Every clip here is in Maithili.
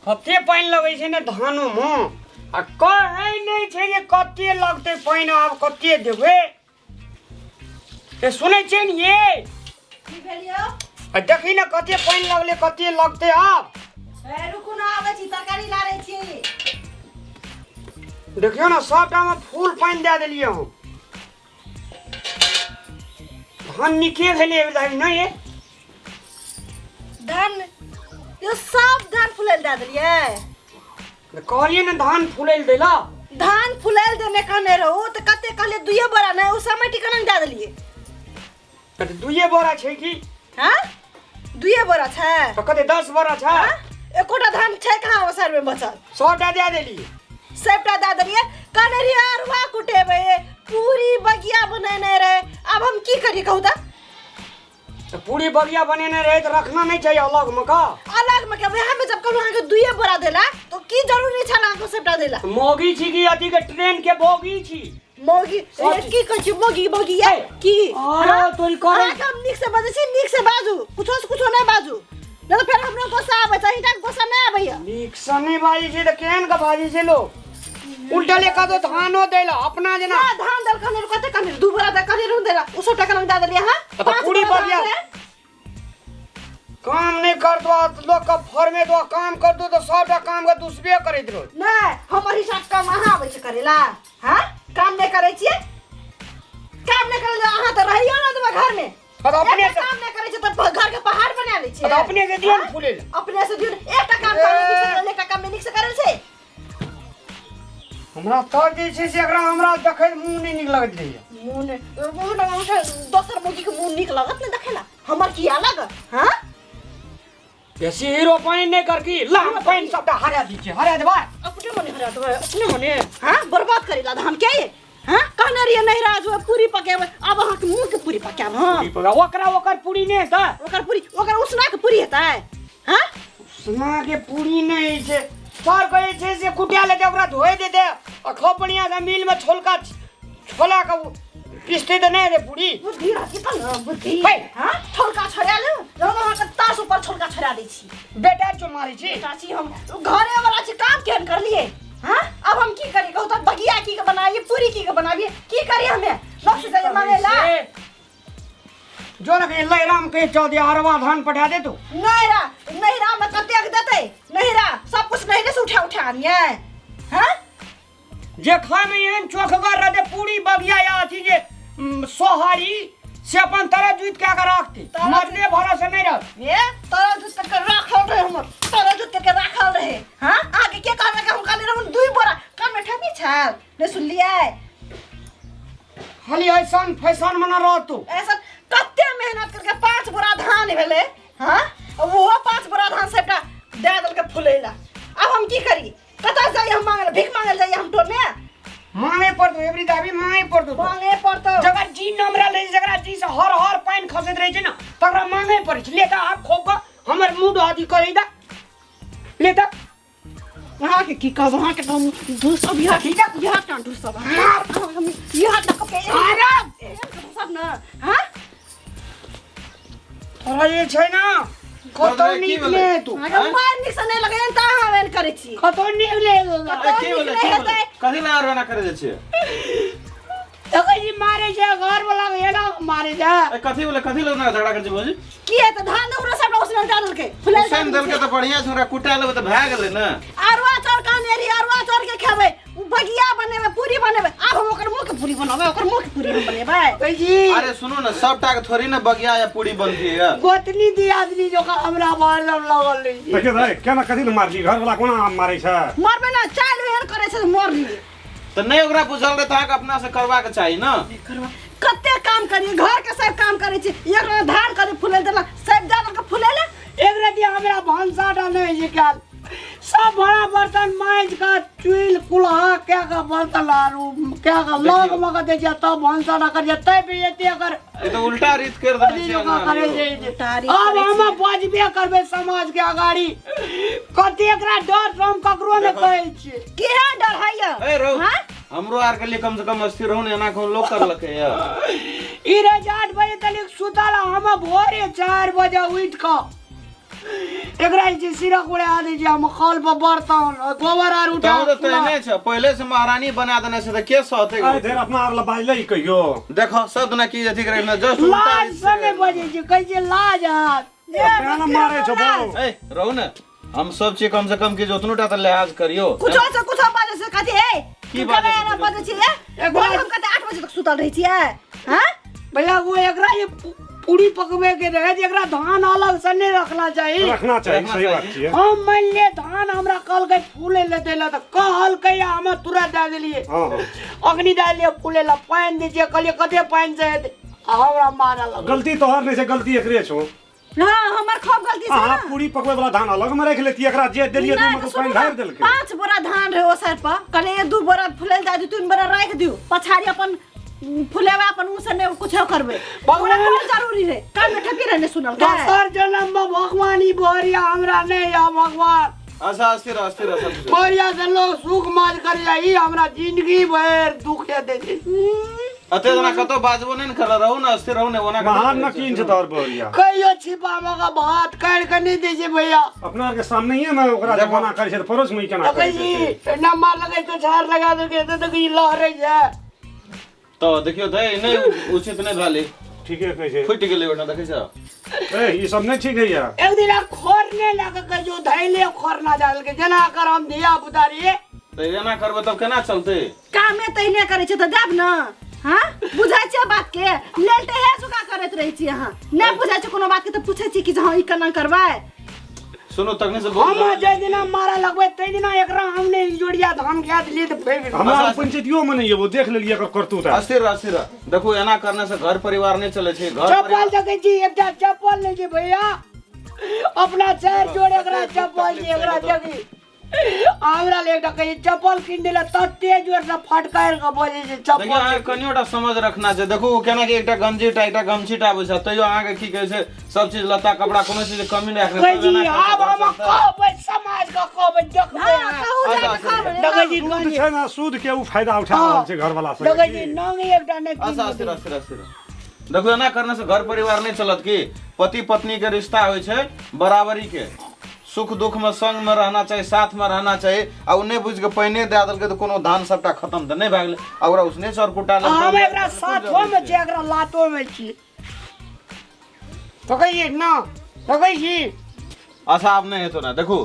कते पानि लगै छै ने धानोमे आ कहै नहि छै जे कते लगतै पानि आब कते देबै। ए सुनै छियै ने ये? की भेल यौ? आ देखी ने कते पानि लगलै, कते लगतै आब। ए रुकू ने, आबै छी, तरकारी लारै छी। देखियौ ने, सबटामे फूल पानि दए देलियै हम। धान नीके भेलै एहि नहि ये? धान यो सब धान फुलैल दए देलियै? कहलियै ने धान फुलैल दैला। धान फुलैल देने कहने रहू तऽ कते कहलियै? दुइये बोरा नहि, ओ समटि केना दए देलियै? तऽ दुइये बोरा छै की? हाँ, दुइये बोरा छै। तऽ कते, 10 बोरा छै? हाँ? एकोटा धान छै कहाँ ओसार में बचल? 100 टा दए देलियै। सबटा दए देलियै। कहने रहियै अरुआ कुटेबै, पूरी बगिया बनेने रहे। आब हम की करी, कहू तऽ? तऽ पूरी बगिया बनेने रहे तऽ रखना नहि चाहिए अलग मे का? अलग में के वएह में जब कहलहुँ अहाँके दुइये बोरा देला तो की जरूरी छल अहाँके सबटा देला? मौगी छी कि अथी के ट्रेन के बोगी छी? मौगी सब ए, की कहै छी मौगी मौगी ये ए, की? अरे हाँ? तोरी करै। अहाँके हम नीक से बजै छी, नीक से बाजू, कुछो से कुछो नहि बाजू, नहि तऽ फेर हमरो गुस्सा आबै छै, अहींटा के गुस्सा नहि आबैया। नीक से नहि बाजै छै तऽ केहन के बाजै छै लोक? उल्टा लेखा तो धानो दैला अपना जेना। ना, धान दल कहने कते कहने, दू बोरा दे कहने रहूं देला, उ सब टका दे देलियै हां। तऽ पाँच पूरी बोरा धान बगिया। रहे। काम नहि करतो लोक के फॉर्मे दो, काम कर दो तऽ सबटा काम के दुसबे करैत रहो। नहि, हमर हिसाब काम अहाँ आबै छै करेला? हां, काम नहि करै छियै, काम नहि करै अहाँ तऽ रहियो ना देबै घर में। तऽ अपने एकटा काम नहि करै छै तऽ घर के पहाड़ बना लै छियै। तऽ अपने से दियौ ने फूले लए। अपने से दियौ ने, एकटा काम करै नीक से करै, एकटा काम नहि नीक से करै छै। हमरा तऽ जे छै से एकरा हमरा देखैत मुँह नहि नीक लगैत रहैए। मुँह नहि, मुँह नहि, दोसर मुर्गी के मुँह नीक लगत ने देखैला, हमर किया लागत? हाँ, बेसी हीरो पानि नहि कर की ला पानि सबटा हरा दै छै, हरा देबै। अपने मने हरा देबै, अपने मने। हाँ, बर्बाद करेला धान के। हाँ, कहने रहियै नहीं राजू पूरी पकेबै, आब अहाँके मुँह के पूरी पकायब हम। पूरी पका ओकरा, ओकर पूरी नहि हेतै? ओकर पूरी, ओकर उसना के पूरी हेतै? हाँ, उसना के पूरी नहि होइ छै। सर कहै छै से कुटिया लेतै, ओकरा धोए देतै आ खूब बढ़िआँ से मिलमे छोलका छोला के पिसतै तऽ नहि हेतै पूरी? बुद्धि रहती तब ने बुद्धि। हे। हाँ, छोलका छोड़ा ले, जब अहाँके ताश ऊपर छोलका छोड़ा दै छी। बेटा चो मारै छी। चाची, हम घरे वाला छी, काम केहन करलिए? हाँ, अब हम की करी कहू तऽ? बगिया की के बनाइए, पूरी की के बनाबिए, की करी हमे? लोक से जाइए मांगे ला? जो ना कहीं लैराम कहीं चल दिया, अरवा धान पठा दे तू। नैरा, नैरा में कतेक देतै? नैरा सब कुछ नैरे से उठा उठा आनिए। हाँ, जे खाय में एहन चोखगर रहते पूरी बगिया या अथी जे सोहारी से अपन तरह जुइत के अगर रखती मरने भरोसे नहीं रह। ए तोरा जुत के राखल रहे, हमर तोरा जुत के राखल रहे। हाँ, आगे के कहना के हम कहने रहूं दुई बोरा, कान में ठेपी छल, नहीं सुनलिए? खाली ऐसन फैशन में न रह तू। ऐसा कते मेहनत करके 5 बोरा धान भेलै। हाँ, वो 5 बोरा धान सबटा दे देलकै फुलैला। अब हम की करी? कतऽ जाइए हम मांगल? भीख मांगल जाइए हम टोल में? मांगे पड़तो एवरी दाबी, मांगे पड़तो तो। मांगे पड़तो। जकरा जी नमरा रहै छै, जकरा जी से हर हर पानि खसैत रहै छै ने, तकरा मांगे पड़ै छै। ले तऽ आब खोप कऽ हमर मूड अथी करै दे, ले तऽ। अहाँके की कहब, अहाँके तऽ हम ढूसब यहाँ, यहाँ कहाँ ढूसब हम यहाँ तक पे ढूसब ने। हाँ, तोरा जे छै ने कतौ की नीक भेलै? नहि हेतौ। अहाँके मारि नीक से नहि लगैए तऽ अहाँ एहन करै छी। कतौ नीक नहि हेतौ। कतौ की नीक भेलै? नहि की भेलै? हेतै। कथी लए आर एना करै जाइ छियै? देखै छी मारै छै घर वाला के, एना मारै छै। ए, कथी भेलै? कथी लए एना झगड़ा करै छी भौजी? की हेतै, धान ओकरो सबटा उसने दए देलकै फुलाइ। उसैन देलकै तऽ बढ़िया छै, ओकरा कुटा लेबै तऽ भए गेलै ने। अरुआ चाउर कहने रहियै, अरुआ चाउर के खेबै, बगिया बनेबै, पूरी बनेबै। आब हम ओकर मुँह के पूरी बनेबै, ओकर मुँह के पूरी हम बनेबै। कहै छी। अरे सुनू ने, सबटा के थोड़ी ने बगिया या पूरी बनती है। गोतनी दियादनी जोका हमरा मारल लगल रहै छै। देखियौ दाइ, केना कथी लए मारली? घरवला कोना मारै छै? मरबै ने, चालि एहन करै छै तऽ मरलियै। तऽ नहि ओकरा बुझल रहै तऽ अहाँके अपना से करबाक चाही ने। कते काम करिए, घर के सब काम करै छी, एक रोज धान करे फुलै देला, सब दे देलकै फुलै ला। एक राति हमरा भनसा टा नहि होइ छै कयल, सब बड़ा बर्तन माँजि कऽ चुल्हि कुल्हा कए कऽ बर्तन आरू कए कऽ लग मे कऽ दै छियै, तब भनसा टा करै छियै, तै भी एते एकर ई तऽ उल्टा रीत कर देने अथी छै जकाँ एना करै यौ। छै जे। उल्टा रीत आब करै हम छियै। बजबे करबै समाज के अगाड़ी, कते एकरा डर से हम ककरो नहि कहै छियै। केहन डर है यौ? ए रौ, हाँ? हमरो आर के लिए कम से कम स्थिर रहू ने, एना कहूँ लोक करलकै या। ई रे 8 बजे तक सुतल, हम भोरे 4 बजे उठि कऽ एकरा जे छै सिरक उड़ा दै छै हम खल पर बर्तन गोबर आर उठा तहन तऽ तेहने छै पहिले से महारानी बना देने छै तऽ के सहतै आइ धरि अपना आर लए बाजलै कहियो देखो सब दिना की अथी करे ने जस्ट उल्टा लाज से नहि बजै छै कहै छै लाज हाथ तें ने मारै छौ बौ ए रहू ने हम सब छी कम से कम की ओतनो टा तऽ लिहाज करियो कुछो से कुछो बाजै से कथी ए की की बाजै बाजै छै एना बाजै छियै एक भोर बार- हम कते 8 बजे तक सुतल रहै छियै हां भैया वो एकरा ये पूरी पकवे के रहे जे एकरा धान अलग से नहीं रखना चाहिए रखना चाही रखना सही बात चाही। छियै हम मान लिए धान हमरा कहलकै फूले ले देला तऽ कहलकै आ हम तुरंत दए देलियै हँ हँ अग्नि दए देलियै फूले ला पानि दै छियै कहलियै कते पानि से हेतै आ हमरा मारऽ लगल गलती तोहर नहि छै गलती एकरे छौ हां हमर खूब गलती छै अहाँ ना पूरी पकबै वाला धान अलग में राखि लेती एकरा जे देलियै नहि, ओहिमे तऽ तऽ पानि सुनू ढारि ने, देलकै 5 बोरा धान रहे ओसार पर कहलियै 2 बोरा फुलै लए दए दियौ 3 बोरा राखि दियौ पछाड़ी अपन फुलेबै अपन उ से नहि कुछो करबै भगवान- ओकरा कोन जरूरी रहे कान में ठेपी रहे नहि सुनल दोसर जन्म में भगवान ई बोरिया हमरा नहीं या भगवान अच्छा अस्थिर अस्थिर सब कुछ। बोरिया से लोग सुख माज कर ई हमरा जिंदगी भर दुख दे छै अते जना कतौ बाजबो नहि ने करल रहू ने अस्थिर रहू ने ओना कतौ महान करै न छै। कीन छै तोहर बोरिया कहियो छिपा में के भात काटि के नहीं दै छै भैया अपना आर के सामने ही में ओकरा देखो। जमाना करै छै तऽ पड़ोस में ई केना देखै करै छै छी नम्बर लगै छै झाड़ लगा देलकै तऽ देखै छी लहरै छै तऽ देखियौ तऽ नहि उचित नहि भेलै ठीके कहै छै फुटि गेलै ओहिठाम देखै छ ए ई सब नहि ठीक हैया एक दिन खोरने लए कऽ कहियो धैले खोरना जा देलकै जेना कर हम धिया पुता रहियै तऽ एना करबै तब केना चलतै कामे तहिने करै छै तऽ देब ने हाँ बुझै छियै बात के लेलटे हे चुका करैत रहै छी अहाँ नहि बुझै छै कोनो बात के तऽ पूछै छी कि जे हँ ई केना करबै सुनू तखने से हम जाहि दिना मारऽ लगबै ताहि दिना एकरा हम नहि जोड़िया धान खा देलियै तऽ फेर हमरा आर पंचायतियो में नहि एबो देख लेलियै एकर करतूत आर। अस्थिर अस्थिर देखू एना करने से घर परिवार नहीं चले छै घर चप्पल परिवार देखै छी एकटा चप्पल नहि छै भैया अपना चारि जोड़ एकरा चप्पल छै एकरा देखी हमरा ले एकटा कही चप्पल कीन देला तते जोर से फटकार के बजै छै देखियौ चप्पल अहाँके कनियोटा समझ रखना छै देखू केना कि एकटा गंजी टा एकटा गमछी टा आबै छै तैयो अहाँके की कहै छै सब चीज लत्ता कपड़ा कोनो चीज के कमी नहि कहै राखने छी आब हम कहबै समाज के कहबै देखबै हाँ कहू अच्छा, जाके खाबै देखै छी सूद गंजी छै ने सूद के उ फायदा उठा हाँ। रहल छै घरवाला सब देखै छी नंग एकटा नहि कीन अच्छा अस्थिर अस्थिर अस्थिर देखू एना करने से घर परिवार नहीं चलत की पति पत्नी के रिश्ता होइ छै बराबरी के सुख दुख में संग में रहना चाही साथ में रहना चाही आ उ नहि बुझि के पानिए दए देलकै तऽ कोनो धान सबटा खत्म तऽ नहि भए गेलै आ ओकरा उसने चाउर कुटा हम एकरा साथो में छी एकरा लातो में छी पकड़ै छी ना पकड़ै छी अच्छा आब नहि हेतौ ना देखू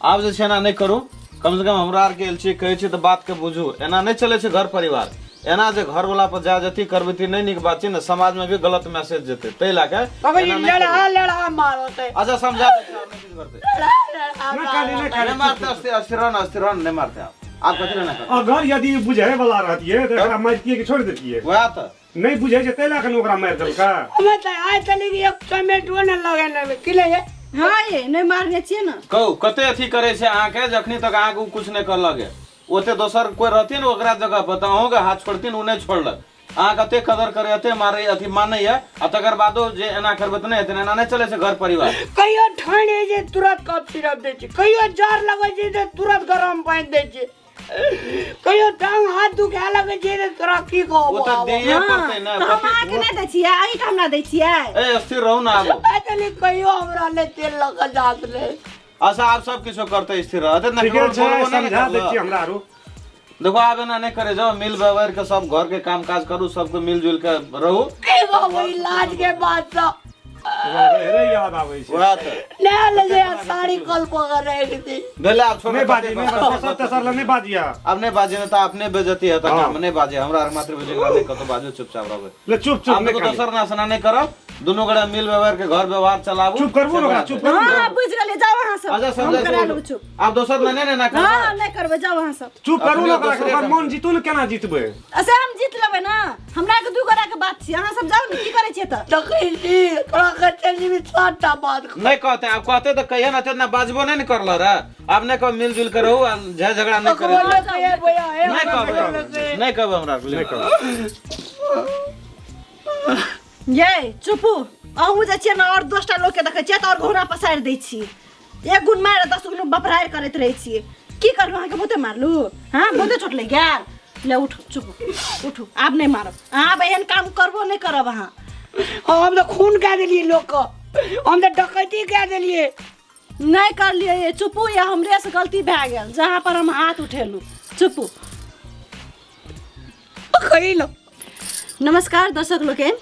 आब जे छै एना नहि करू कम से कम हमरा आरके एल छी कहै छी तऽ बातके बुझू एना नहि चलै छै घर परिवार एना जे घरवला पर जा जती करबै ती नहि नीक बात छै ने समाजमे भी गलत मैसेज जेतै ताहि लए कऽ पकड़ै छी एना नहि लड़ा करू। लड़ा मारतै अच्छा समझा दै छी, आब नहि किछु करतै लड़ा लड़ा नहि खाली नहि नहि खाली मारतै अस्थिर अस्थिर रह ने अस्थिर रह ने नहि मारतै आब आब कथी लए ना करतै अगर यदि बुझै वाला रहतियै तऽ एकरा मारितियै कि छोड़ि देतियै वएह तऽ नहि बुझै छै ताहि लए कऽ ने ओकरा मारि देलकै हमे तऽ आइ तलिक एक टमेटो ने लगेने की ले हाँ ये नहि मारने छियै ने कहू कते अथी करै छै अहाँके जखनी तक अहाँके ओ किछु नहि करलक ओते दोसर कोइ रहथिन ओकरा जगह पर तऽ अहूँके हाथ छोड़थिन ओ नहि छोड़लक अहाँ कते कदर करे एते मारे अथी मानैया आ तकर बादो जे एना करबै तऽ नहि हेतै एना नहि चलै छै घर परिवार कहियो ठंड होइ छै तुरंत कफ सिरप दै छै कहियो जार लगै छै तऽ तुरंत गरम पानि दै छै कहियो टांग हाथ दुखाए लगै छै तऽ तोरा की ओ कहबो तऽ आब? दैये हाँ, पड़तै ने तऽ हम अहाँके नहि दै छियै अहीँके हमरा दै छियै ए स्थिर रहू ने आबो आइ तलिक कहियो हमरा नहि तेल लऽ कऽ जात रहै अच्छा आब सब किछो करतै स्थिर रहतै ने ठीके छै बोलबो नहि ने समझा दै करलक। छियै हमरा आरू देखो आब एना नहि करे जाओ मिल व्यवहार के सब घर के काम काज करू सबके मिलजुल के रहू की कहबो ई लाज के बात सब रे याद आबै छै वएह तऽ ले ले जे साड़ी कल पकड़ रहे थी भेलै आब छोड़ो नहि बाजी कते नहि बात- बाजी दोसर तेसर लए नहि बाजिया आब नहि बाजे ने तऽ अपने बेजती है तऽ हाँ। काम नहि बाजे हमरा आर मात्र बेजती नहि कतौ बाजू चुपचाप रहबै ले चुप चुप आब नहि देखो खाली दोसर ना सुना नहि करब दुनू गोटा मिल व्यवहार के घर व्यवहार चलाबू चुप करबो ने ओकरा चुप करबो हाँ हाँ बुझि गेलियै जाउ अहाँ सब अच्छा हम समझा करा लेबै चुप आब दोसर ना नहि ने करब हाँ नहि करबै जाउ अहाँ सब चुप करू ने ओकरा दोसरे ओकर काम। मन जीतू ने केना जीतबै अच्छा हम जीत लेबै ने हमरा के दू गोटा के बात छी अहाँ सब जाउ ने की करै छियै तऽ देखै छी तोरा कते जीवी सातटा बात नहि कहते आब कहते तऽ कहिए ना इतना बाजबो नहि ने करल रे आब नहि कह मिलजुल के रहू आ झगड़ा झगड़ा नहि ककरो करे नहि कहिए भैया हे नहि हमरा कहबै ककरो नहि कहिए। नहि कहबै हमरा नहि कहबै ये चुपू अहूँ जे छियै ने आओर दसटा लोकके देखै छियै तऽ आओर घोड़ा पसारि दै छी एक गुण मारि 10 गुण बपरारि करैत रहै छियै की करलहुँ अहाँके बहुते मारलू हँ बहुते चोट लागि गेल ले उठू चुप उठू आब नहि मारब अहाँ आब एहन काम करबो नहि करब अहाँ हम तऽ खून कए देलियै लोकके हम तऽ डकैती कए देलियै। नहि करलियै ये, चुपू या हमरे से गलती भए गेल जहाँ पर हम हाथ उठेलहुँ, चुपू। कही लो। नमस्कार दर्शक लोकनि,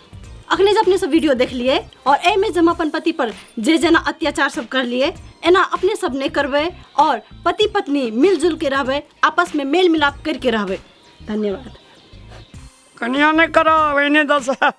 अखने जे अपने सब वीडियो देखलिए और एहिमे जे हम अपन पति पर जे जेना अत्याचार सब करलिए एना अपने सब नहीं करबै और पति पत्नी मिलजुल के रहबै, आपस में मेल मिलाप करके रहबै। धन्यवाद। कनिया नहीं करब एहने दशा।